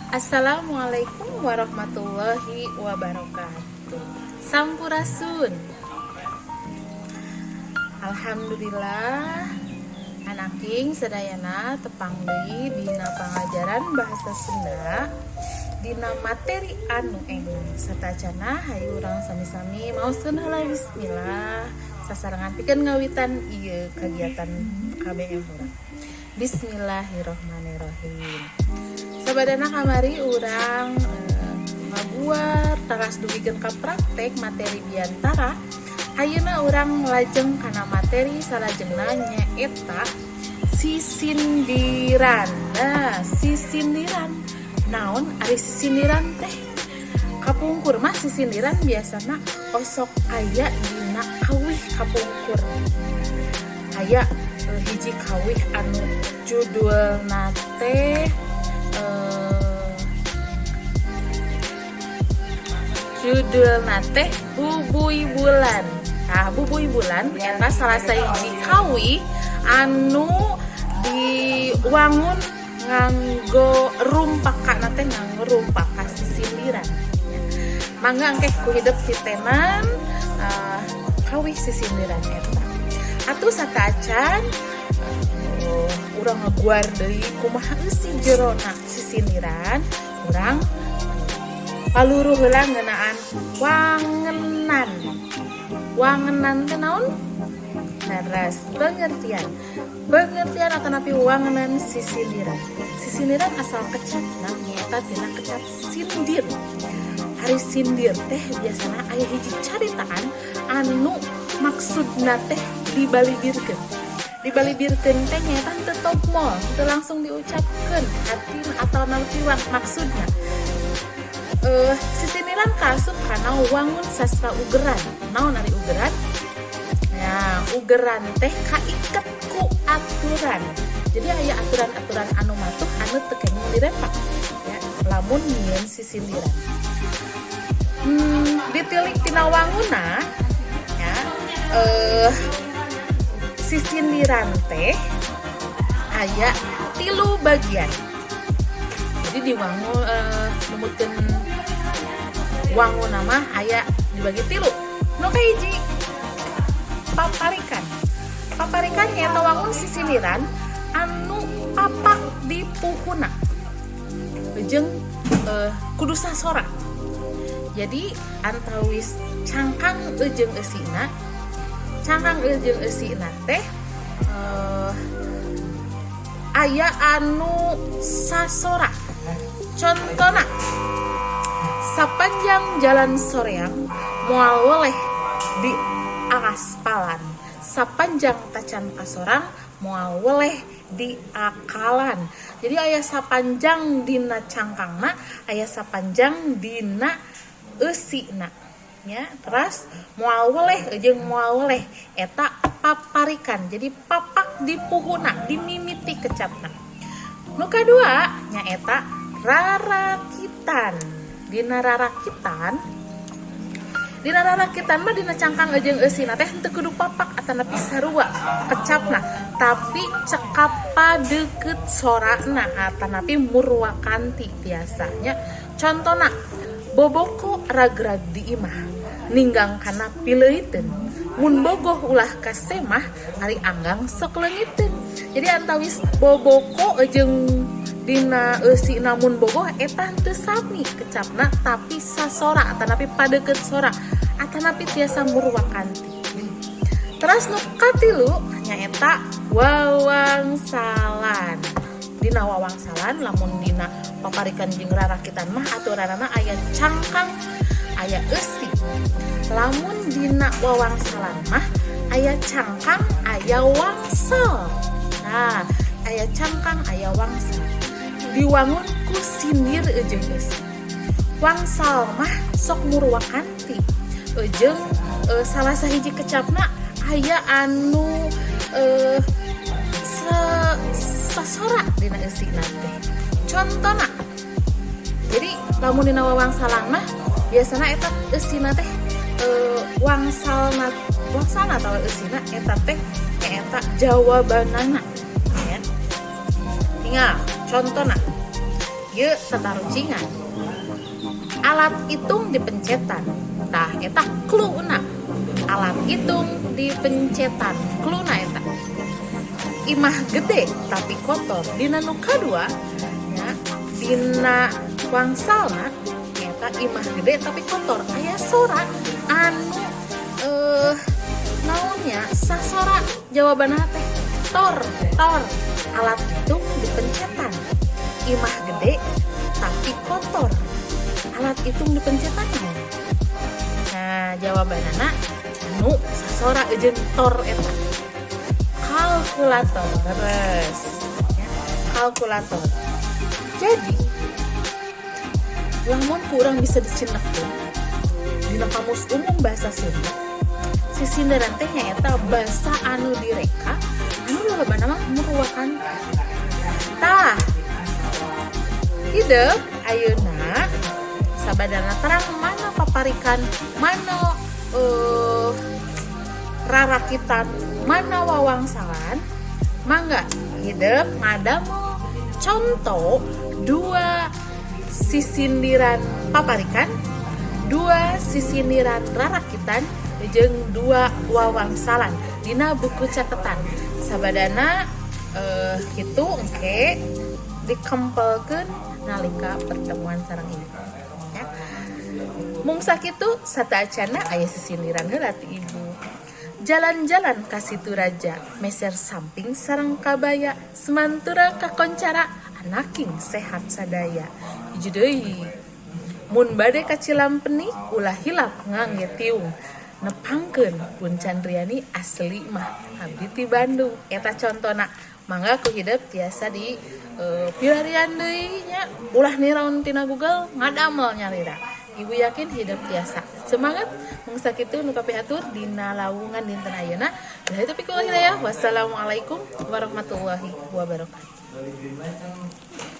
Assalamualaikum warahmatullahi wabarakatuh. Sampurasun. Alhamdulillah, anaking sadayana tepang deui dina pangajaran bahasa Sunda, dina materi anu engan. Satacana, hayu urang sami-sami maoskeun heula bismillah sasarengan pikeun ngawitan ieu kagiatan KBM urang. Bismillahirrahmanirrahim. Sabadana kamari urang ngaguar teras dugikeun ka praktek materi biantara. Ayeuna urang lajeng kana materi salajengna, nyaeta sisindiran. Nah, sisindiran naon ari sisindiran teh? Kapungkur mah sisindiran biasana osok aya dina kawih. Kapungkur aya hiji kawih anu judulna teh Bubuy Bulan. Nah, Bubuy Bulan eta salah sahiji kawih anu diwangun nganggo rumpaka teh, nganggo rumpaka sisindiran. Mangga engke ku hidep titenan kawih sisindiran eta. Atuh sateuacan urang ngaguar deui kumaha eusi jerona sisindiran, urang paluruh heula ngeunaan wangenan. Wangenan teh naon? Leres, pengertian. Pengertian atanapi wangenan sisindiran. Sisindiran asal kecapna nyaeta tina kecap sindir. Ari sindir teh biasana aya hiji caritaan anu maksudna teh dibalibirkeun. Dibalibirkeun teh nyaeta teu togmol, teu langsung diucapkeun artina atau naon maksudna. Sisindiran kaasup kana wangun sastra ugeran. Naon ari ugeran? Ya, ugeran teh kaiket ku aturan. Jadi aya aturan-aturan anu matuh anu teu kenging direpak. Ya, lamun nyieun sisindiran. Ditilik tina wanguna ya, sisindiran teh aya tilu bagian. Jadi diwangun numutkeun wangun mah aya dibagi tilu. Nu kahiji, paparikan. Paparikan nyaeta wangun sisindiran anu papak di puhuna jeung kudu sasora. Jadi antawis cangkang jeung eusina, cangkang jeung eusina teh aya anu sasora. Contona, sapanjang jalan Soreang moal weleh di aspalan, sapanjang tacan kasorang moal weleh di akalan. Jadi aya sapanjang dina cangkangna, aya sapanjang dina eusina ya. Terus moal weleh jeung moal weleh eta paparikan, jadi papak di puhuna, dimimiti kecapna. Nu kadua nyaeta rarakitan. Dina rarakitan, dina rarakitan mah dina cangkang jeung eusina teh henteu kudu papak atanapi sarua kecapna, tapi cekap padeukeut sorana atanapi murwakanti biasanya. Contona, boboko ragrag di imah ninggang kana pileuriteun, mun bogoh ulah ka semah, ari anggang sok leungiteun. Jadi antawis boboko jeung dina eusi, namun bogoh eta teu sami kecapna, tapi sasora atanapi padeukeut sora atanapi tiasa murwakanti. Terus nu katilu nyaeta wawangsalan. Dina wawangsalan, lamun dina paparikan jeung rarakitan mah aturanana aya cangkang, aya eusi, lamun dina wawangsalan mah aya cangkang, aya wangsal. Nah, aya cangkang, aya wangsal, diwangun ku sindir jeung eusi. Wangsal mah sok murwakanti jeung salah sahiji kecapna aya anu sasora dina eusina teh. Contona, jadi lamun dina wawangsalan mah biasana eta eusina teh wangsalna, wangsalna atawa eusina eta teh nyaeta jawabanana ya. Tinggal contona, Ieu tatarucingan. Alat hitung dipencetan. Tah, eta cluena. Alat hitung dipencetan, cluena eta. Imah gede tapi kotor. Dina nu kadua nya, dina wangsalna eta imah gede tapi kotor, aya sora anu naonnya, sasora jawabanna teh tor. Tor, alat hitung dipencetan, imah gede tapi kotor, alat hitung dipencetan naon? Nah, jawabanana anu sasora jeung tor eta kalkulator. Terus ya, kalkulator. Jadi lamun kurang bisa dicindekkeun dina Kamus Umum Bahasa Sunda, sisindiran teh nyaeta basa anu direka anu lolobana mah merupakan. Tah, hidep ayeuna sabadana terang mana paparikan, mana rarakitan, mana wawangsalan. Mangga hidep ngadamel contoh dua sisindiran paparikan, dua sisindiran rarakitan, jeung dua wawangsalan dina buku catatan. Sabadana kitu, engke dikempelkeun nalika pertemuan sareng ibu ya. Mung sakitu sateuacanna, aya sisindiran heula ti ibu. Jalan-jalan ka Situ Raja, meser samping sareng kabaya, Semantura kakoncara, anaking sehat sadaya. Hiji deui, mun bade ka Cilampeni ulah hilap ngangge tiung. Nepangkeun pun Chandriani, asli mah abdi ti Bandung. Eta contona, mangga ku hidep tiasa di pilarian deui nya, ulah niraon tina Google, ngadamel nyalira. Ibu yakin hidep tiasa. Semangat. Mung sakitu nu kapihatur dina lawungan dinten ayeuna. Billahi taufiq wal hidayah. Wassalamualaikum warahmatullahi wabarakatuh.